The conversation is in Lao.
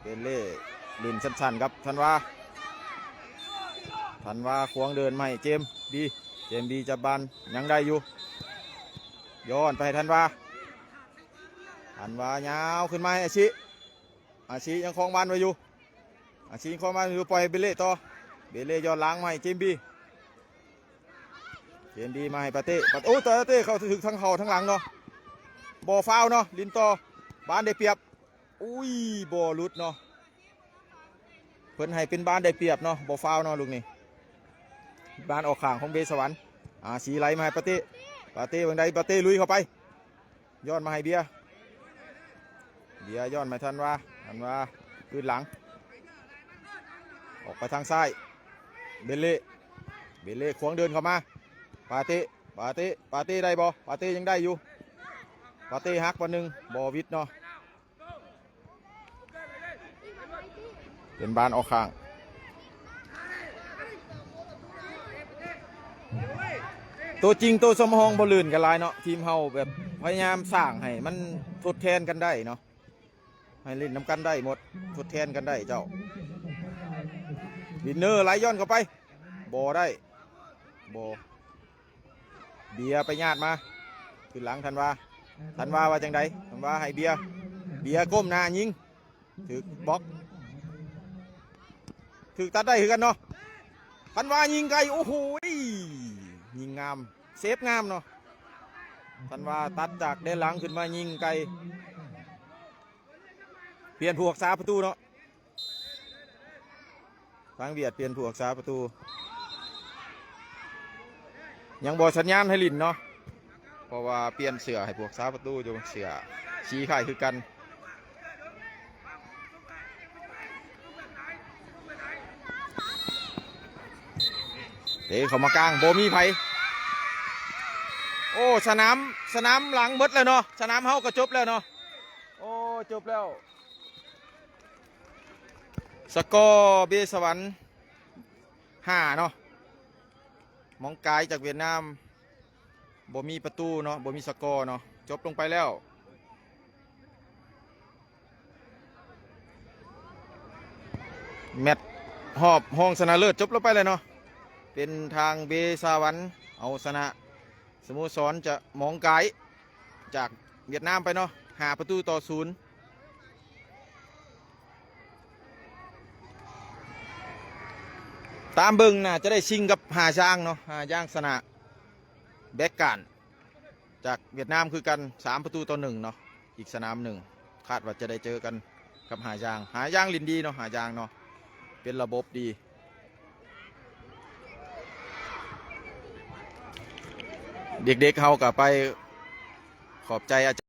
ເບເລ່ຫຼິ້ນສັ້ນໆກັບທັນວາ. ທັນວາຂວາງເດີນມາໃຫ້ເຈມບີ. ເຈມບີຈັບບານຍັງໄດ້ຢູ່. ຍ້ອນໄປໃຫ້ທັນວາ. ທັນວາຍາວຂຶ້ນມາໃຫ້ອາຊິ. ອາຊິຍັງຄອງບານໄວ້ຢູ່. ອາຊິຍັງຄອງບານຢູ່ ປ່ອຍໃຫ້ເບເລ່ຕໍ່. ເບເລ່ຍ້ອນຫຼັງມາໃຫ້ເຈມບີ. ເຈມບີມາໃຫ້ປາເຕ້. ປາ ໂອ້ ຕາເຕ້ເຂົ້າ ຖືກທັງເຂົ້າທັງຫຼັງເນາະ. ບໍ່ຟາວເນາະ. ຫຼິ້ນຕໍ່. ບານໄດ້ປຽບ. ອຸ້ຍ ບໍ່ຫຼຸດເນາະ. ເພິ່ນໃຫ້ເປັນບານໄດ້ປຽບເນາະ. ບໍ່ຟາວເນາະລູກນີ້. ບານອອກຂ້າງຂອງເບສະຫວັນ. ອາຊິໄຫຼມາໃຫ້ປາເຕ້. ປາເຕ້ເບິ່ງໃດ ປາເຕ້ລຸຍເຂົ້າໄປ. ຍ້ອນມາໃຫ້ເບຍ. ເບຍຍ້ອນມາໃຫ້ທັນວາ. ທັນວາຄືນຫຼັງ ອອກໄປທາງຊ້າຍ. ເບເລ່. ເບເລ່ຂວາງເດີນເຂົ້າມາ. ປາເຕ້. ປາເຕ້. ປາເຕ້ໄດ້ບໍ່? ປາເຕ້ຍັງໄດ້ຢູ່. ປາເຕ້ຫັກບານໜຶ່ງ. ບໍ່ຫວິດເນາະ. ເປັນບານອອກຂ້າງ. ໂຕຈິງໂຕສຳຮອງບໍ່ລື່ນກັນຫຼາຍເນາະ. ທີມເຮົາແບບພະຍາຍາມສ້າງໃຫ້ມັນທົດແທນກັນໄດ້ເນາະ. ໃຫ້ຫຼິ້ນນຳກັນໄດ້ໝົດ. ທົດແທນກັນໄດ້ເຈົ້າ. ວິນເນີໄຫຼຍ້ອນເຂົ້າໄປ. ບໍ່ໄດ້. ບໍ່. ເບຍໄປຍາດມາ. ຂຶ້ນຫຼັງທັນວາ. ທັນວາວ່າຈັ່ງໃດ? ທັນວາໃຫ້ເບຍ. ເບຍກົ້ມໜ້າຍິງ. ຖືກບລັອກ. ຖືກຕັດໄດ້ຄືກັນເນາະ. ທັນວາຍິງໄກ. ໂອ້ໂຫ ຍິງງາມ. ເຊບງາມເນາະ. ທັນວາຕັດຈາກແດນຫຼັງຂຶ້ນມາຍິງໄກ. ປ່ຽນຜູ້ຮັກສາປະຕູເນາະ. ທາງຫວຽດປ່ຽນຜູ້ຮັກສາປະຕູ. ຍັງບໍ່ສັນຍານໃຫ້ຫຼິ້ນເນາະ. ເພາະວ່າປ່ຽນເສື້ອໃຫ້ພວກສາປະຕູຢູ່. ເສື້ອສີຄ້າຍຄືກັນ. ເຕະເຂົ້າມາກາງ. ບໍ່ມີໃຜ. ໂອ້ ສະໜາມ ສະໜາມຫຼັງໝົດແລ້ວເນາະ. ສະໜາມເຮົາກໍຈົບແລ້ວເນາະ. ໂອ້ ຈົບແລ້ວ. ສະກໍເບສະຫວັນ ຫ້າເນາະ. ມອງກາຍຈາກຫວຽດນາມ ບໍ່ມີປະຕູເນາະ. ບໍ່ມີສະກໍເນາະ. ຈົບລົງໄປແລ້ວ. ແມັດຮອບຮອງຊະນະເລີດຈົບລົງໄປແລ້ວເນາະ. ເປັນທາງເບສະຫວັນເອົາຊະນະ ສະໂມສອນຈະມອງກາຍຈາກຫວຽດນາມໄປເນາະ ຫ້າປະຕູຕໍ່ສູນ. ຕາມເບິ່ງໜ້າຈະໄດ້ຊິງກັບຫາຢາງເນາະ. ຫາຢາງຊະນະແບັກການຈາກຫວຽດນາມຄືກັນ ສາມປະຕູຕໍ່ໜຶ່ງເນາະ. ອີກສະໜາມໜຶ່ງ ຄາດວ່າຈະໄດ້ເຈີກັນກັບຫາຢາງ. ຫາຢາງຫຼິ້ນດີເນາະ ຫາຢາງເນາະ ເປັນລະບົບດີ. ເດັກໆເຮົາກໍໄປຂອບໃຈອາຈານ